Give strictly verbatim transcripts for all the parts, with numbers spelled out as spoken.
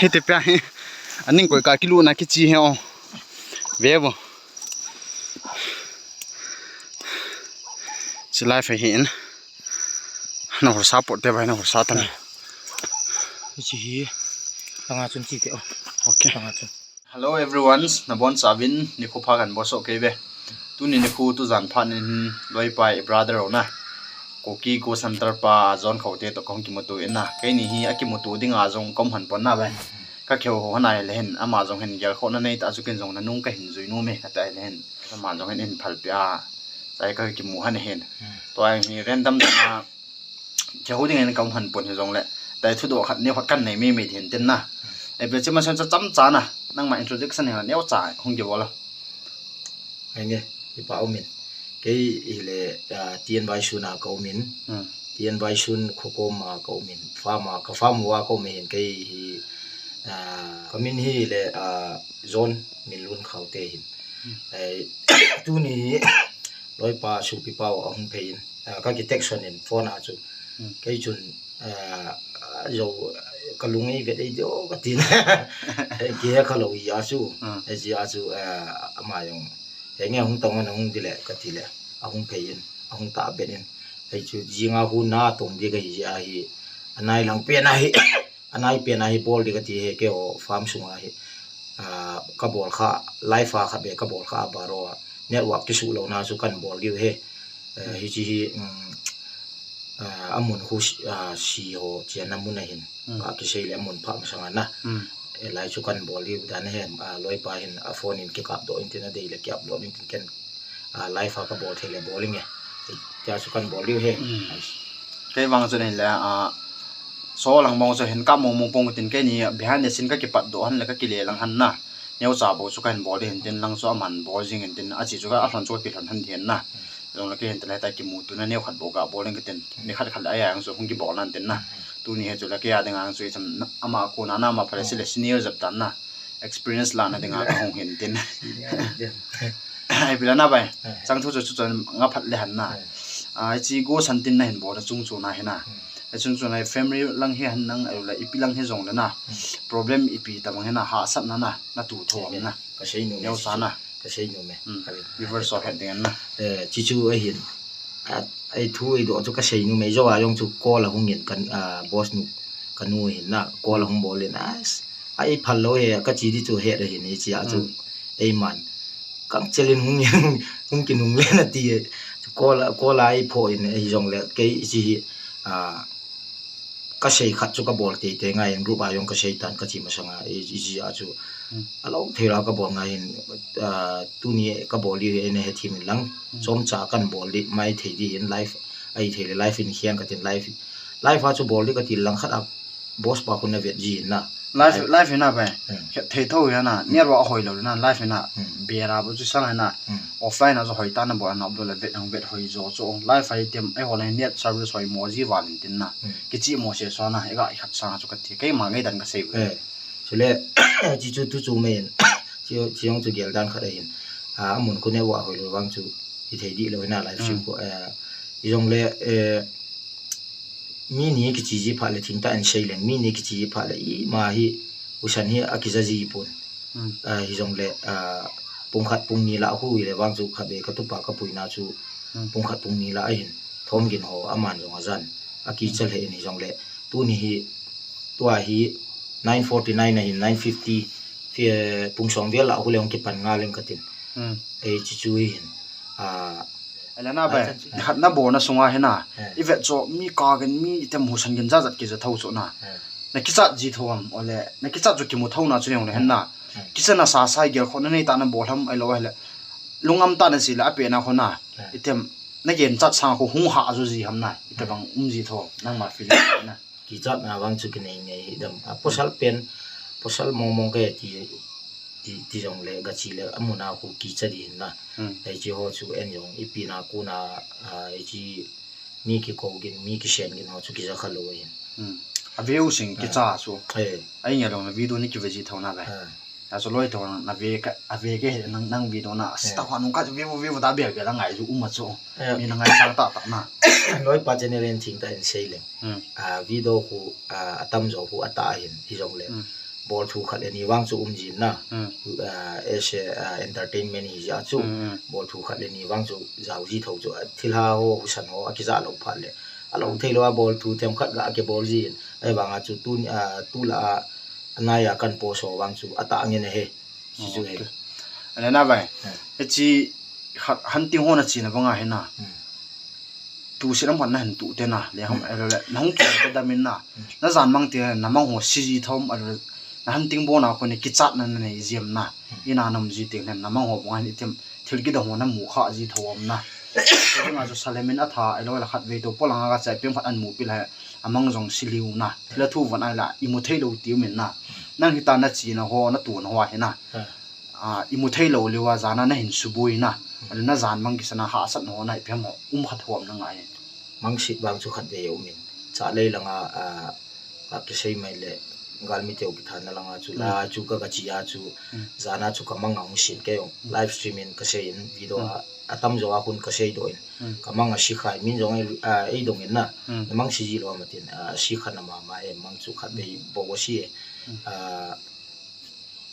Hiti pia hi. Aning koi ka kilu na kichi he o. Ve bo. Chi life hi in. Na hor support te bai na hor sa tan. Chi hi. Tanga chun chi te o. Okay. Tanga chun. Hello everyone, nabonchauvin nikho pha kan bolsoh kei ve. Tuni nikho tujan phat in loipa i brother ho na, Kuki Ghost Hunter pa John Khaute toh kahung kimuto in na. Keini hi akimuto dinga jong kaum han pon na ve. Ka kihou hou hana ahile hin, ama jong hin gelkhohna neitah chu ken jong nanung kahin jui nom e kati ahile hin, ama jong hin eihin phalpeh a, chai kakimu hana hin. Tua hi random dana kihou dingin kaum han pon hijongle, tai thudoh khat neo khat kanei mei mei hin tin na. Eibe chi masan cha chomcha na, nangma introduction hi neocha hung kibol o. Henge, ipa umin. Kei hile, ah, T N Vaisun a ka umin. T N Vaisun khokom a ka umin. Farm a, ka farm uva ka um hin kei hi, ah, ka min hile, ah, John Minlun Khaute hin. Eh, tuni hi loipa sopipa u ahung phei in. Ah, ka ki text on in phone a chu. Kei chun, ah, jo ka lung ei vet ei dio ka tin. Kihe khalou hi a chu. Hijeh a chu, ah, ama jong. Henge hung tong a hung dile ka tile. Ahung phei in, ahung tahbeh in. Hichu jinga khu natong di kahi jeh a hi. Anai lang pen a hi. Anai pen a hi bol di kati hi keiho farm sunga hi. Ah, kabol kha, live a khabe kabol kha a baro a. Network kisuh louna chu kan bol diu hi. Eh, hichi hi, um, ah, amun khu si, ah, si ho chiana mun ahin. Ka kisei le amun pha masanga na. Eh, lai chu kan bol diu dan hi, ah, loipa hin a phone in kikap doh in tin adei le ki upload in tin ken, ah, live a kabol thei le bol inge. Tia chu kan bol diu hi. Kei vang chu nei le, ah, so lang bong chu hin ka mong mong pong tin keini behind the scene ka kipat doh han le ka kile lang han na. Neocha bou chu kahin bol di hin tin lang chu aman bol jing in tin achi chu ka alhon chu ka kilhon han di hin na. Jong le kei hin tin le ta kimuto na neo khat bou ka bol in ka tin. Ni khat khat le aya ang chu hung kibol nan tin na. Tuni hi chu le kei a dinga ang chu i cham na, ama kona na ama phale si le senior jep tan na. Experience lana dinga ka hung hin tin. Ai, bila na bai. Chang thu chu chu chon nga phat le han na. Ai, chi ghost hunting na hin bol na chung chu na hi na. Ai chung chu na family lang hi han nang, ai le ipi lang hi jong le na. Problem ipi tabang hi na, hahsatna na, na tu tho na. Ka sei nom e, neocha na. Ka sei nom e. Viewers ho het ding na. Eh, chi chu ahin. Ai thu ei doh chu ka sei nom e, jo a jong chu call ahung in kan, ah, boss nu, ka nu hin na, call ahung bol in, ah, ai phal lou e, ka chi di chu het ahin, hichi a chu, eiman. Kang chelin hung, hung kinung le na ti e. Call, call a ei pho in, ei jong le, kei chi hi, ah, ka sei khat chu ka bol tei tei ngai in group a jong ka sei tan ka chi masanga, i, i chi a chu. A lo thei la ka bol ngai in, ah, tuni ka bol di hi ei na he thim in lang. Chomcha kan bol di, mai thei di hin live, ai thei le live in khian ka tin live. Live a chu bol di ka ti lang khat a boss pa khu na vet ji in na. Live, live hi na bai. Khet thei tho hi na, network hoi lou na, live hi na. Bera bo chu sang hi na. Offline a chu hoi ta na bol na bol le vet hong vet hoi jo chu. Live a hi tem, ei ho le net service hoi mo ji val in tin na. Kichi mo se so na, ei ga i khat sang chu ka ti. Keima ngai dan ka sei. Eh. Chule, chi chu tu chu mai in. Chi, chi jong chu gel dan khat ahin. Ah, amun khu network hoi lou vang chu. I thei di lou hi na live stream khu. Eh, i jong le, eh, mi ni kichi ji phat le thim tah in sei leng, mi ni kichi ji phat le ima hi, husan hi a kija ji pon. Ah, hi jong le, ah, pung khat pung ni la khu hi le vang chu khat be ka tupa ka puina chu pung khat pung ni la ahin. Thom gin ho aman jong a jan. A kicha le in hi jong le. Tuni hi, tua hi nine forty-nine ahin, nine fifty, fi-, pung som vel la khu le hong kipan nga leng ka tin. Ei chi chu hi hin. Ah, Ai le na bai, khat na bol na sunga hi na. I vet chu mi ka gen mi item husan gen jajat kija tho chu na. Na kichat ji tho am, ole, na kichat chu kimu tho na chu jong le hen na. Kicha na sa sai gel kho na nei ta na bol ham ai lo ai le. Lungam ta na si le a pe na kho na. Item na gen chat sang kho hung ha ju ji ham na. Item bang um ji tho, nangma feeling na. Kichat na vang chu kinei ngei hi dam. A pasal pen, pasal mong mong ka ti, ti, ti jong le, ga chi le, amun a khu kicha di hin na. Ei chi ho chu en jong, ipi na khu na, ah, ei chi mi kikou gin, mi kisen gin ho chu kija kha lou hin. A veu sing kicha chu. Ai nge long na video ni ki ve ji tho na ve. A chu loi tho na ve ka, a ve ke he nang, nang video na, as ta hua nung ka chu ve, ve, ve da bel, bel a ngai ju um a chu. Mi na ngai sang ta ta na. Loipa channel in thing ta in sei leng. A video khu, a, atam jo khu ata hin, hi jong le. Bol thu khat le ni vang chu um jin na. Hmm. Ah, as a, ah, entertainment hi jeh a chu. Hmm, hmm. Bol thu khat le ni vang chu jao ji tho chu. Thilha ho, husan ho, akija lou phat le. Alou thei lou a bol thu themkhat ga kibol jin. Ahivang a chu tu, ah, tu la a, anai a kan post ho vang chu atah ngen ahi. Chu chu ahi. Okay. Ahile na bai. Hmm. Hiche khat hunting ho na chena banga hi na. Hmm. Tu se lam khat na hin tu te na, le ham, hmm, ahilou le, na hung tu te dam in na. Hmm. Na jan mang te, na mang ho si ji thom, ahilou le, na hunting bol na khu ni kichat na na nei jiem na. Hmm. Ina na um ji te le, na mang ho bang hin item, thil kidang ho na mu kha ji thom na. Ina chu sa le min a tha, ahilou le khat vei to polang a ka chai pem khat an mu pi le, a mang jong si liu na. Thil a thu van a la, i mu thei lou ti um in na. Hmm. Nang hita na chena ho, na tu na ho hi na. Hmm. Ah, i mu thei lou liu a, jan a na hin suboi na. Hmm. Ahilou le na jan mang kisan a hahsat na ho na ipi ham ho um khat hom na ngai. Mang sit vang chu khat vei a um in. Cha lei lang a, ah, ka kisei mai le, galmi te u kithat na lang a chu, hmm, la chu ka, ka chi a chu, hmm, jan a chu ka mang a hung sit kei jong. Hmm. Live stream in ka sei in, video, hmm, a, atam jo a hun ka sei doh in. Hmm. Ka mang a si khai, min jong ei, ah, ei dong in na. Hmm. Na mang si ji lou ma tin, ah, si kha na mama e, mang chu khat vei, hmm, bou a si e. Hmm. Ah,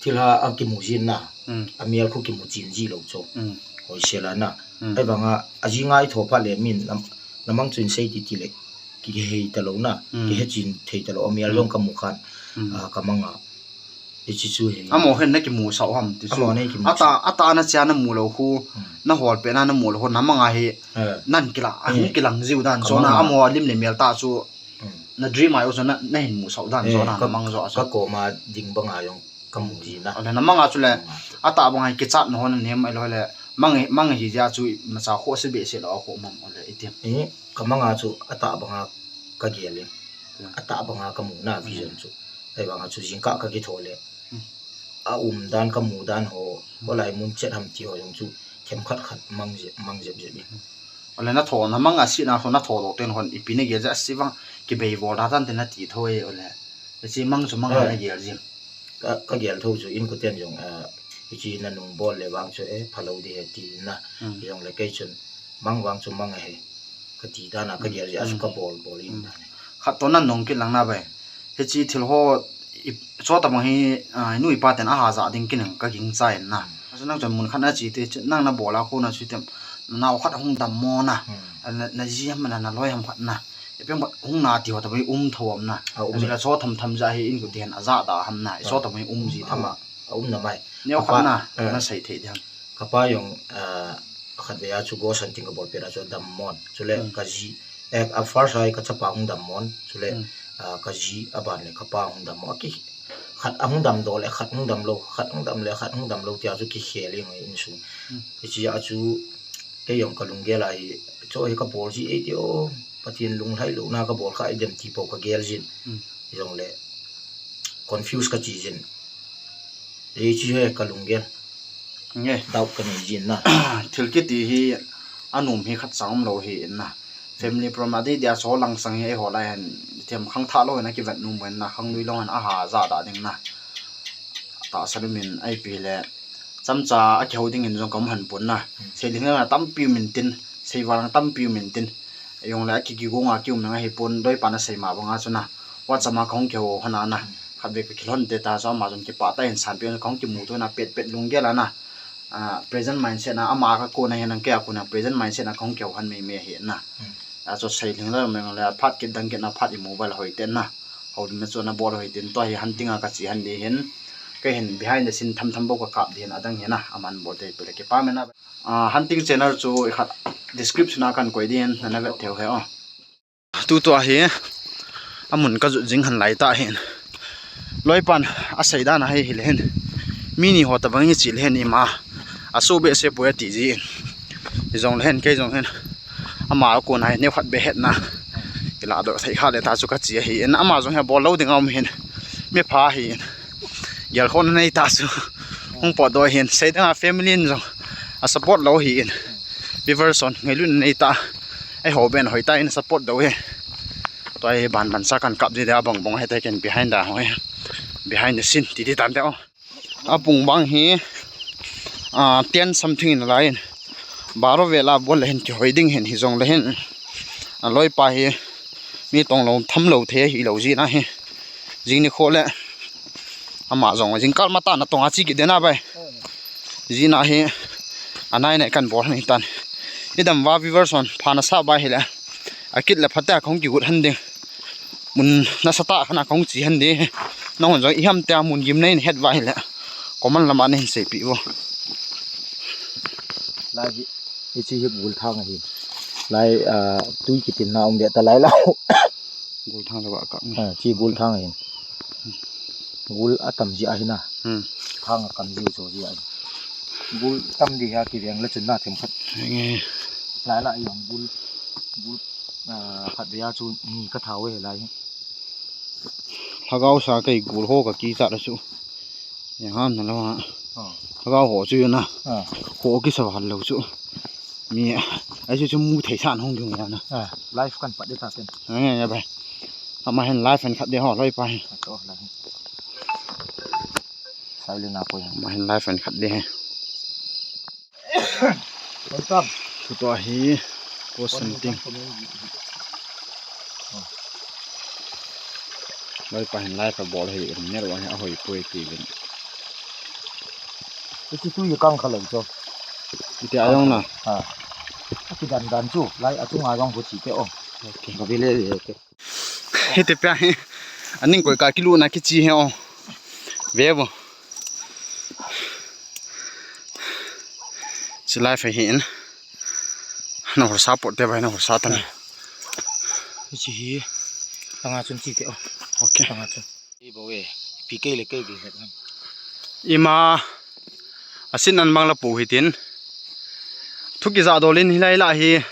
thilha a kimu jin na, hmm, a mial khu kimu chin ji lou chu. Hmm. Hoi se la na. Hmm. Ahivang a, a ji ngai tho phat le min na, na mang chu in sei ti ti le. Ki hei ta lou na, hmm, ki he chin thei ta lou, a mial, hmm, jong ka mu khan, hmm, ah, ka mang a. Hiche chu hi. Amaho hin na kimu sao ham ti chu. Amaho na kimu sao. Ata, ata na cha na mu lou khu, hmm, na hol pe na na mu lou khu, na mang a hi, eh, nan kila, a, eh, hung kilang jiu dan, ka chu mang na a, amaho lim le mial ta chu. Hmm. Na dream a jong chu na, na hin mu sao dan, eh, chu na, ka, na mang jo chu. Ka koma ding bang a jong ka mu ji na. Ahile na mang a chu le, mang a chu. Atah bang a kichat na ho na nem ahilou le, mang, mang hi jeh a chu, ma cha kho se be se lou a kho mam ahile iti. Eh, ka mang a chu atah bang a ka gel in. Hmm. Atah bang a ka mu na, hmm, vision chu. Ahivang a chu jingkah ka kitho le. Hmm. A um dan ka mu dan ho, hmm, ho lai mun chet ham ti ho jong chu themkhat khat mang jep, mang jep jep in. Hmm. Ahile na tho, na mang a sit na tho, na tho doh ten hon ipi na gel jeh a si vang kibei bol da tan te na ti tho e, ahile. Hiche mang chu mang, eh, na gel jin. Ka, ka gel tho chu inkoten jong, ah, hiche na nung bol le vang chu, eh, phalou di he ti na. Hmm. Jong le kei chun mang vang chu mang ahi. Ka ti dan a ka gel jeh a chu ka bol bol in dan. Khat to nan nung kit lang na bai. Hiche thil ho i, chutobang hi, ah, i nu i pa ten aha ja ding kin ka ging chai na. Achu nang chun mun khat na chi te, chu nang na bol a khu na chu tem, nao khat hung dam mo na. Hmm. Na, na ji ham na, na loi ham khat na. Ipi ham khat hung na ti ho tobang um tho am na. A um. Achu la chu tham tham ja hi inkoten aja da ham na. I chu tobang um ji tho. Ama, a um na mai. Neo khat na, eh, na sei thei di ham. Ka pa jong, ah, khat vei a chu ghost hunting ka bol pet a chu dam mon. Chule, hmm, ka ji, eh, a first a ka chapa hung dam mon. Chule, hmm, ah, ka ji a ban le ka pa hung dam mon. Aki, khat a hung dam doh le, khat hung dam lou, khat hung dam le, khat hung dam lou tia chu kikhel in insung. Hmm. Hiche a chu, kei jong ka lunggel a hi, chu hi ka bol ji e ti o, Pathen lunglhai lou na ka bol kha i dem ti po ka gel jin. Hmm. Jong le, confuse ka chi jin. Hiche hi ka lunggel. Nge. Doubt ka nei jin na. Thil kiti hi anom hi khat cha um lou hi in na. Family problem a dei dia chu lang sang hi eiho lai hin them khang tha lou hin a kivet nom in na, khang lui lou hin aha ja da ding na. Tahsan um in ipi le chamcha a kihou ding in jong ka um han pon na. Sei ding na tampi um in tin, sei val tampi um in tin. Jong le a ki, kigong a ki um nang ahi pon, loi pa na sei ma bang a chu na. WhatsApp a ka hung kihou hon a na. Khat vei ka kilhon te ta chu ama jong kipah tah in sanpeh in ka hung kimuto na pet pet lunggel a na. Ah, present mindset na ama ka kona hin nang kei a kona present mindset na ka hung kihou hon mei mei ahi na. Hmm. A chu sei lhing lou mei le phat kit dang kit na phat i mobile hoi ten na. Houlim na chu na bol hoi ten tua hi hunting a ka chi hon di hin. Kei hin behind the scene tham tham bou ka kap di hin adang hin na. Aman bol te pele kipah mena. Ah, hunting channel chu i khat description a kan koi di hin na na vet thei u he o. Tutua hi, amun ka jot jing hon lai tah hin. Loi pan, a sei dan a hi hile hin. Mi ni ho tabang i chi le hin ima. A so behseh poi a ti ji in. I jong le hin, kei jong hin. Ama a kon a hi, neo khat be het na. I la doh thei kha le ta chu ka chi ahi in. Ama jong hi bol lou ding a um hin. Mi pha hi in. Gel khon nei ta chu. Hung pot doh hin. Sei dang a family in jong. A support lou hi in. Viewers hon, ngailut nei ta. Eiho ben hoi ta in support doh e. Tua hi ban ban sa kan kap di de a bang bang he te ken behind the, hoi. Behind the scene ti di tan te o. A pung bang hi, ah, ten something in lai in. Baro vel a bol le hin kihoi ding hin hi jong le hin. A loi pa hi mi tong lou tham lou thei hi lou ji na hi. Jing ni kho le. Ama jong jingkah matah na tong a chi kit den a bai. Jina hi anai nai kan bol ni tan. Idam va viewers hon pha nasa bai hile. Akit le phat a kong kigut han ding. Mun nasatah khat a kong chi han ding. Nahon jong iham tia mun gim nei het bai hile. Comment lama nei sei pi vo. Lai hi, hichi hi gul thang ahi. Lai, ah, tui kitin na um de ta lai lau. Gul thang le wa ka. Ah, chi gul thang ahi. Gul atam ji ahi na. Hmm. Thang akam ji jo ji ahi. Gul tam di ha ki veng le chun na them khat. Nge. Lai la yong gul, gul, ah, khat be a chu ni ka thau e lai. Lhagao sa kei gul ho ka kichat a chu. Yang ham na lo ha. Ah. Lhagao ho chu na. Ah. Ho kisa hal lo chu. Mi, ai chu chu mu thei san hung dung ya na. Ah, live kan pat de ta ken. Nge, nge, bai. Ama hin live an khat de ho loi pa hin. Ka to la. Sai le na ko ya. Ama hin live an khat de he. Welcome. Tutua hi ko san ting. Loi pa hin live a bol hi in ner wa hi a hoi poi ti vin. Iti tu ye kang kha lo cho. Iti a jong na. Ha. Ati dan dan chu lai a chunga jong ko chi te o. Okay. Ka vele le te. Hiti pia hi. Aning koi ka kilu na kichi he o. Ve bo. Chi live hi in. Na hor support te bai na hor sa tan. Chi hi. Tanga chun chi te o. Okay. Tanga chun. I bo e. Pi kei le kei kei. Ima. Asin an mang la po hi tin. Thu kija dolin hilai la hi.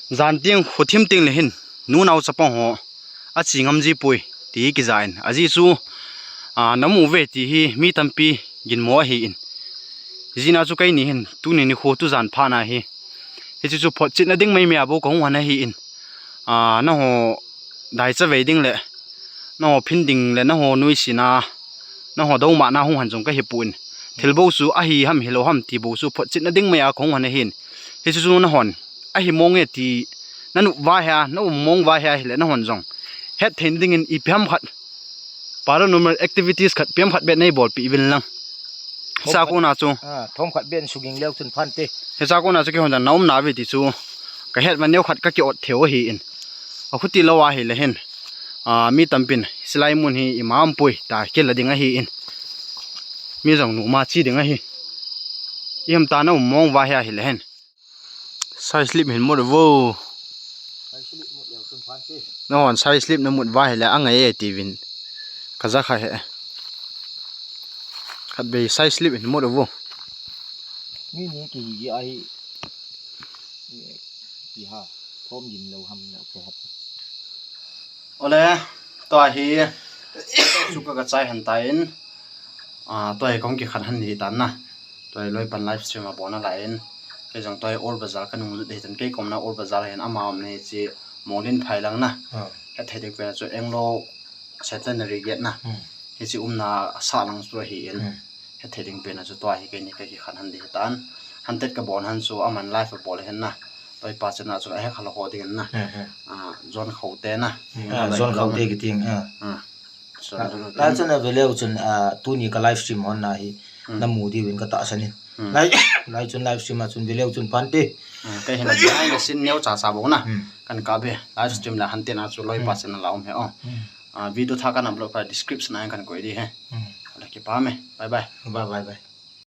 Jan ting, khuthim ting le hin, nu nao chapang ho, achi ngam ji poi, ti kija in. Aji chu, a, namu ve ti hi, mi tampi ginmo ahi in. Jina chu keini hin, tuni nikho tu jan pha na hi. Hichi chu photchetna ding mai mai a bou kahung han ahi in. A, naho daicha vei ding le, naho phin ding le, naho nuisina, naho doumahna hung han jong kahi poi. Thil bou chu ahi ham hilou ham ti bou chu photchetna ding mai a kahung han ahi in. Hichu chu nahon ahi mong e ti, na nup va hia, na um mong va hia hile nahon jong het theina dingin ipi ham khat paranormal activities khat piam khat bet nei bolpi uvin lang. Thom khat. Sakuna chu. Ah, thom khat ben suging leu chun phan te. He sakuna chu kihon dan na um na ve ti chu. Ka het ma neo khat ka ki ot theu ahi in. A khuti lo ahi le hin. Ah, mi tampin silai mun hi ima um poi ta kila ding ahi in. Mi jong nu ma chi ding ahi. Iham ta na um mong va hia hi le hin. Sai slip hin mut vo. Sai slip mut leu chun phan te. Nahon sai slip na mut va hile angai e ti vin. Ka ja kha he. Khat bei sai slip hin mut vo. Mi ni ki hi ahi. Ki ha. Thom gin lo ham lo ke hat. Ole, tua hi, chu ka, ka chai han ta in, ah, tua hi kong ki khan han ni tan na. Tua hi loi pan live stream a bon a la in, kei jong tua hi Old Bazar ka nung lut hi tan kei kom na Old Bazar hin ama om ni chi mong din phai lang na. Ah. Ka thei ding pen chu Anglo Centenary Gate na. Hmm. Hichi umna sa lang chu ahi in. Hmm. He thei ding pen a chu tua hi keini ka ki khan han di hi tan. Han tet ka bon han chu aman live a bol hin na. Tua hi pa chen a chu a he kha lo ho ding na. Hmm, hmm. Ah, John Khote na. Hmm. Ah, John Khote ki ting, ah. Ah. So, ah, lai chun a veleu chun, ah, tuni ka live stream hon na hi. Hmm. Na mu di vin ka tahsan in. Hmm. Lai, lai chun live stream a chun veleu chun phan te. Ah, kei hin la behind the scene neo cha cha bou na. Hmm. Kan ka be live stream la han tet a chu loi pa chen a la um he o. Hmm. Ah, video tha kan upload ka description a kan koi di he. Hmm. Ala kipa me. Bye bye. Bye bye bye.